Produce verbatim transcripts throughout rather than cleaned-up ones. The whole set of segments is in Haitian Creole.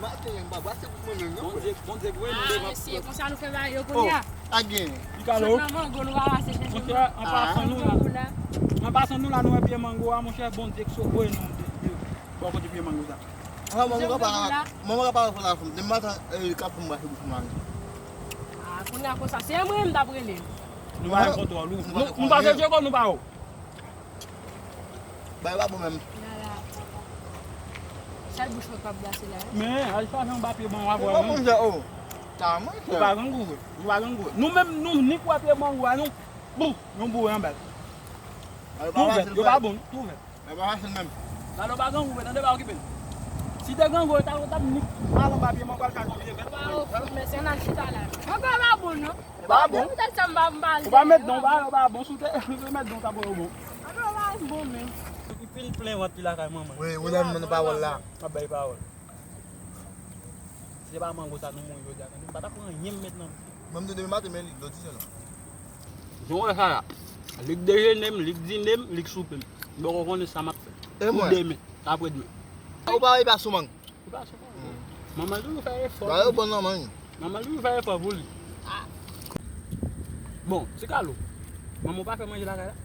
Maten, m pa brase pou mwen menm, non, Bondye, Bondye voye nou devan. Ah, mesye, konsa nou fè bagay yo kounye a. A gen. Sot nan mango, nou pa pase chèche. Monchè, an pasan nou la. An pasan nou la, nou wè pye mango a, monchè, Bondye ki sot voye nou de, de, bò kote pye mango sa. Manman ka pa, manman ka pa fè la fanm. Demen maten, eh, li ka pou m brase bouch mwen. Ah, kounye a konsa, se mwen m t ap rele. Nou pa gen kontwòl, wi. Nou, nou pase Djeko, nou pa yo. Bay pa bon menm. Sèl bouch mwen k ap brase la, wi. Men, al chache yon papye ban w avè w menm. Ou pa grangou vre. Ou pa grangou vre. Nou menm, nou, ni kwè pye mango a, nou, bou, nou boure anba l. Tou vèt, yo pa bon, tou vèt. Gade w pa grangou vre, tande, pa okipe l. Si te grangou, yo ta, yo t ap ni al anba pye mango a, l ka tonbe vèt. Men se nan chita la. Mango a pa bon, non. Ou pa bon. Ou pa met don, ou pa, ou pa bon, si w te met don, sa pou yo bon. Anpil plen vant li lakay manman. Wi, ou lè m nan pawòl la. M ap bay pawòl. Si se pa mango sa nou mouri jodi a, tande, m pa t ap pran anyen m met nan bouch mwen. Mwen m te demen maten, men li dlo di se non. Jan w wè sa la. Li k dejene m, li k dine m, li k soupe m. M poko konnen sa m ap fè. Pou demen, apre demen. Ou pa wè li pa sou mang. Li pa sou manman. Manman toujou fè efò. Ba yo bon nan men. Manman toujou fè efò pou li. Bon, Ti Kalo. Manman w pa fè manje lakay la?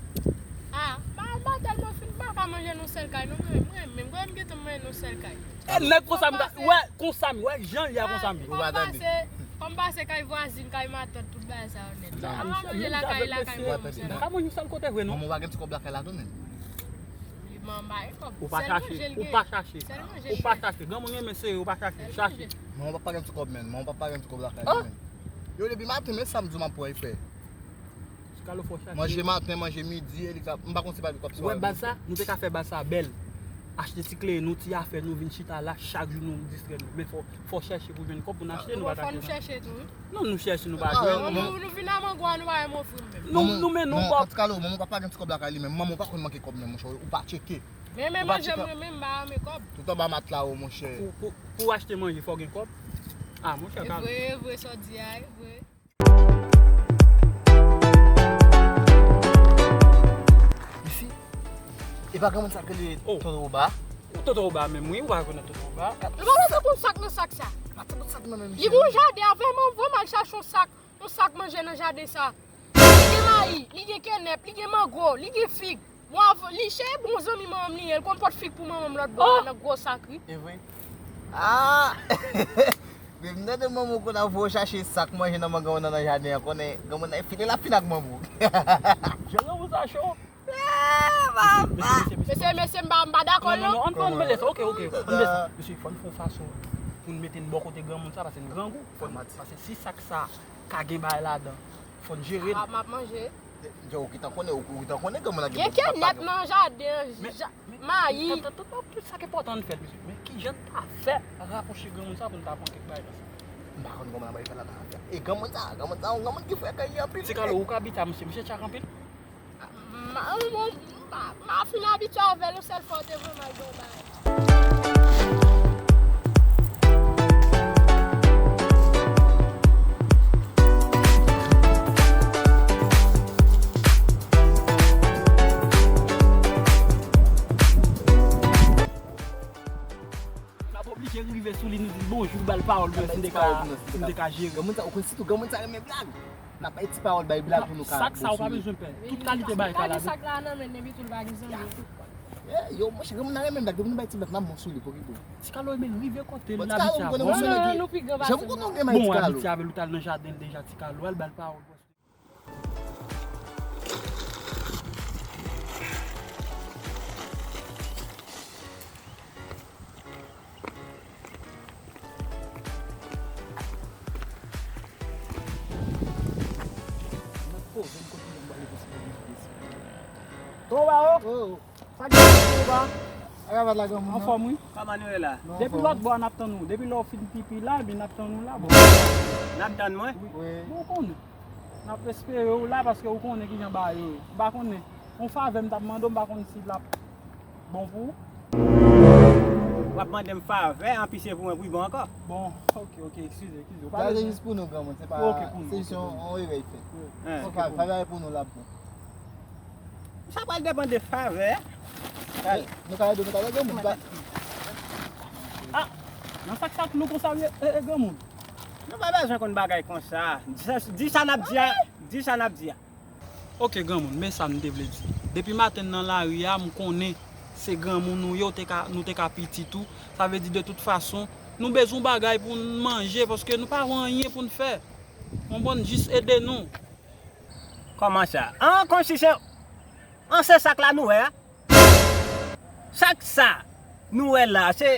Ah, ba, ba tèlman fin, m pa ka manje nan sèl kay, non, mwen, mwen, mwen, mwen, m gentan manje nan sèl kay. E nèg konsa m ta, wè, konsa m, wè, jan l ye a konsa m ye. Ou pa tande. Kòm pase kay vwazin, kay matant, tout bagay sa yo nèt. Sa pa manje lakay, lakay manman sa. Pa manje yon sèl kote vre, non. Manman w pa gen ti kòb lakay la tou, men. Li manman e kòb. Ou pa chache, ou pa chache. Ou pa chache. Granmoun renmen sere, ou pa chache. Chache. Manman papa gen ti kòb, men. Manman papa gen ti kòb lakay li, men. Yo, depi maten, men sa m di w m ap pran efè. Ti Kalo fò chache. Manje maten, manje midi, e li ka, m pa konn si pa li kòb sa. Ou wè baz sa, nou te ka fè baz sa bèl. Achte ti kle nou, ti afè nou, vin chita la, chak jou nou distrè nou. Men fò, fò chèche pou jwenn kòb pou n achte, nou pa ka jwenn. Fò nou chèche tou, wi. Non, nou chèche, nou pa jwenn. Nou, nou vin a mango a, nou pa menm ofri m menm. Nou, nou, men nou kòb. Ti Kalo, manman papa gen ti kòb lakay li, men manman pa konn manke kòb, non, monchè, ou pa tcheke. Men, men manje m renmen, m pa renmen kòb. Tout anba matla ou, monchè. Pou, pou, pou achte manje, fò gen kòb. Ah, monchè, Kalo. E vre, e vre, sa w di a, e vre. Isi, e pa granmoun sa k rele Toto Oba? Toto Oba menm, wi, ou pa rekonèt Toto Oba? Li pa mete pou sak nan sak sa. Li gon jaden a, vrèman, vrèman, al chache yon sak, yon sak manje nan jaden sa. Li gen mayi, li gen kenèp, li gen mango, li gen fig. Bon, avè, li se bon zanmi manman m li ye, l konn pot fig pou manman m lòt bò a nan gwo sak, wi. E vre? Ah! Depi m tande manman w konn ap voye w chache sak manje nan mango nan, nan jaden an, konnen granmoun nan fini l ap fini ak manman w. Jan granmoun sa cho. Eh, papa! Mesye, mesye, m pa, m pa dakò, non. Non, non, non, ann, ann, ann lese, ok, ok, ann lese. Mesye, fò n fè yon fason pou n mete n bò kote granmoun sa, paske n grangou. Fò n, paske si sak sa ka gen bagay ladan, fò n jere l. Ah, m ap manje. Yo, ou gentan konnen, ou, ou gentan konnen granmoun nan gen bon papa. Gen kenèp nan jaden an, mayi. Tout, tout, tout, tout sa k enpòtan ann fè l, mesye. Men kijan n ta fè rapwoche granmoun sa pou n ta pran kèk bagay nan sa? M pa konn kòman n ap fè la nan afè. E granmoun sa, granmoun sa, yon granmoun ki frekan li anpil. Ti Kalo, ou ka abitye a misye, misye tchak anpil? M, m, m, m, m fin abitye avè l, yon sèl fwa, w te voye m al gen yon bagay. N ap oblije rive sou li, nou di l bonjou, ba l pawòl pou mwen, si n te ka, si n te ka jere. Granmoun sa, ou konn sitou granmoun sa renmen blag. N ap bay ti pawòl, bay blag pou nou ka. Sak sa ou pa bezwen pè. Tout kalite bagay ka ladan. Sak la nan men, depi tou l pa gen zanmi. Eh, yo, monchè, granmoun nan renmen blag, depi nou bay ti blag, n ap bon sou li, pou ki pou. Ti Kalo, men rive kote l abitye avè w. Bon, ou abitye avè l, ou t al nan jaden l deja, Ti Kalo, al ba l pawòl. Tonton Oba, o! Sa k gen, Tonton Oba? Anfòm, wi. Kòman nou ye la? Depi lòt bò a n ap tann ou. Depi lè w fin pipi la, ebyen n ap tann ou la, bon. N ap tann mwen? Wi. Bon, ou konnen. N ap espere w la paske ou konnen kijan bagay yo ye. M pa konnen. Yon favè m t ap mande w, m pa konn si l ap bon pou ou. W ap mande m favè, anpi se pou mwen pou l bon ankò. Bon, ok, ok, eskize, eskize. Sa se jis pou nou, granmoun, se pa, se jis yon, yon erè l fè. Bon, favè a pou nou l ap bon. Sa pral depann de favè. Nou ka ede, nou ka ede, moun. Ah, nan sak Nou konsa vye, e, e, granmoun. Nou pa bezwen konn bagay konsa. Di sa, di sa n ap di a, di sa n ap di a. Ok, granmoun, men sa m te vle di. Depi maten nan lari a, m konnen se granmoun nou ye, ou te ka, nou te ka piti tou. Sa vle di, de tout fason, nou bezwen bagay pou n manje, paske nou pa wè anyen pou n fè. Konprann, jis ede nou. Kòman sa? An, kòmsi se, an, se sak la nou wè a? Sak sa nou wè la, se,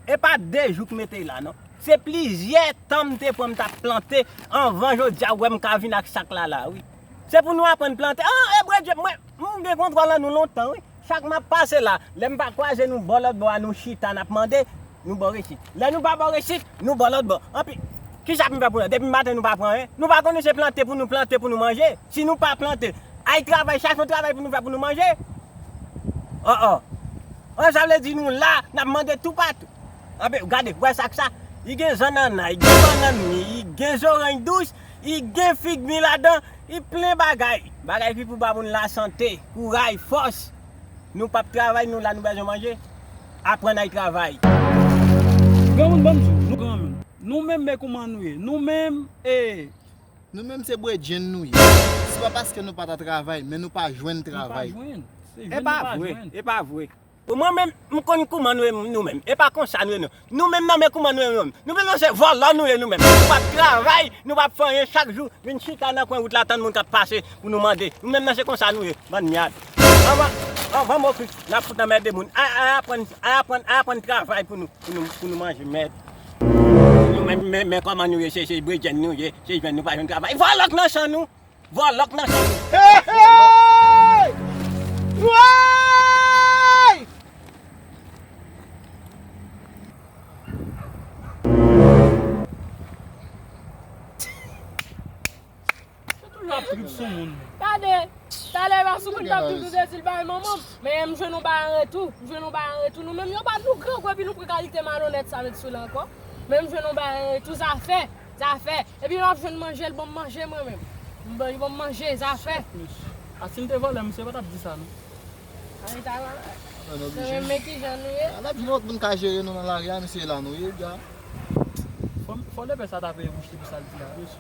e pa de jou k mete la, non. Se plizyè tan m te pran m t ap plante anvan jodi a, ou wè m ka vin ak sak la la, wi. Se pou nou aprann plante. An, e Bondye, mwen, m gen kontwòl an nou lontan, wi. Chak m ap pase la, lè m pa kwaze nou bò lòt bò a, nou chita, n ap mande, nou ba w resit. Lè nou pa ba w resit, nou bò lòt bò. Anpi, kisa pou n fè pou nou? Depi maten nou pa pran anyen. Nou pa konnen se plante pou nou plante pou nou manje. Si nou pa plante, ay travay, chache yon travay pou nou fè pou nou manje. Oh, oh. An, sa vle di nou la, n ap mande toupatou. Anpi, gade, wè sak sa. Li gen zannanna, li gen bannann mi, li gen zoranj dous, li gen fig mi ladan, li plen bagay. Bagay ki pou ba moun lasante, kouraj, fòs. Nou p ap travay, nou la, nou bezwen manje. Aprann al travay. Granmoun, ban m di w, nou granmoun. Nou menm, men kouman nou ye. Nou menm, e, nou menm se bredjenn nou ye. Se pa paske nou pa ta travay, men nou pa jwenn travay. Nou pa jwenn. Se jwenn nou pa jwenn. E pa vre, e pa vre. Mwen menm, m konn kouman nou ye, nou menm. E pa konsa nou ye, non. Nou menm nan men kouman nou ye, nou menm. Nou menm nan se vòlò nou ye, nou menm. Nou p ap travay, nou p ap fè anyen, chak jou vin chita nan kwen wout la tann moun k ap pase pou nou mande. Nou menm nan se konsa nou ye, bann myad. Anvan, anvan mokri, n ap fout anmède moun. Ay, ay aprann, ay aprann, ay aprann travay pou nou, pou nou, pou nou manje mèd. Nou menm, men, men kòman nou ye, se, se bredjenn nou ye, se jwenn nou pa jwenn travay. Vòlò k nan chan nou. Vòlò k nan chan nou. Hey, hey! Woy! Se toujou ap trip sou moun. Gade, talè pa sou moun k ap trip, ou te di l bay manman m. Men m jwenn yon bagay an retou. M jwenn yon bagay an retou. Nou menm yo bat nou grangou epi nou pran kalite malonèt sa met sou l ankò. Men m jwenn yon bagay an retou, zafè, zafè. Epi m ap jwenn manje, l ban m manje mwen menm. M ban, li ban m manje, zafè. A, si m te vòlè, misye pa t ap di sa, non. Ay, ta va. Mwen menm, men kijan nou ye? A, n ap jwenn lòt moun ka jere nou nan lari a, misye la nou ye, dja. Fò, fò lepè sa ta peye bouch li pou sa l di a, mesye.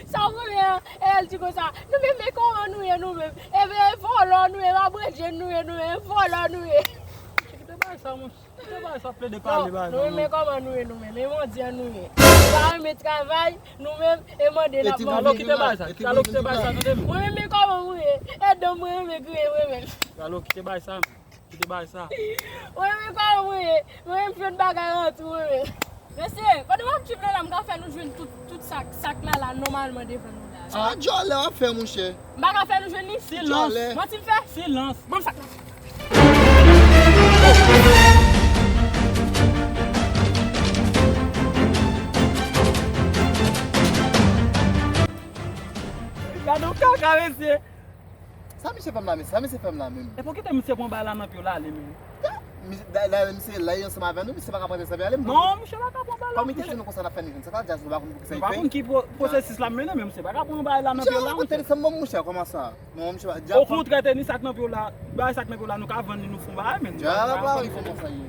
Sa w konnen an, e l di konsa, nou menm, men kòman nou ye, nou menm? E, e vòlò nou ye, pa bredjenn nou ye, nou menm, e vòlò nou ye. Kite bagay sa, monchè. Kite bagay sa, plede pale bagay sa, non. Nou menm, men kòman nou ye, nou menm? E mandyan nou ye. Nou pa renmen travay, nou menm, e mande n ap mande. Alo, kite bagay sa. Alo, kite bagay sa, tande m. Mwen menm, men kòman mwen ye? Ede m, mwen renmen kriye, mwen menm. Alo, kite bagay sa, men. Kite bagay sa. Mwen menm, men kòman mwen ye? Mwen menm, m jwenn bagay an tou, mwen menm. Mesye, pandan w ap trip nan la, m ka fè nou jwenn tout, tout sak, sak la la, nòmalman devan nou la. A, djòlè w ap fè, monchè. M pa ka fè nou jwenn li? Silans. Djòlè. Manti m fè? Silans. Ban m sak la. Gade yon kaka, mesye. Sa misye fè m la, mesye? Sa misye fè m la menm? Epi w kite misye pran bagay la nan pye w la ale menm. Misye, dayè, dayè, misye la ansanm avè nou, misye pa ka pran tèt sa ale. Non, misye pa ka pran bagay la. Kòm li te di nou konsa n ap fè nou jwenn, sa ta di nou pa konn poukisa li fè. Nou pa konn ki pwo-, pwosesis l ap mennen menm, misye pa ka pran bagay la nan pye w la, monchè. Misye pa konn tèt sa, monchè, kòman sa? Non, misye pa, djab. Okontrè, te ni sa k nan pye w la, bagay sa k nan pye w la, nou ka vann li, nou fè yon bagay, men. Djab la, wi, kòman sa ye?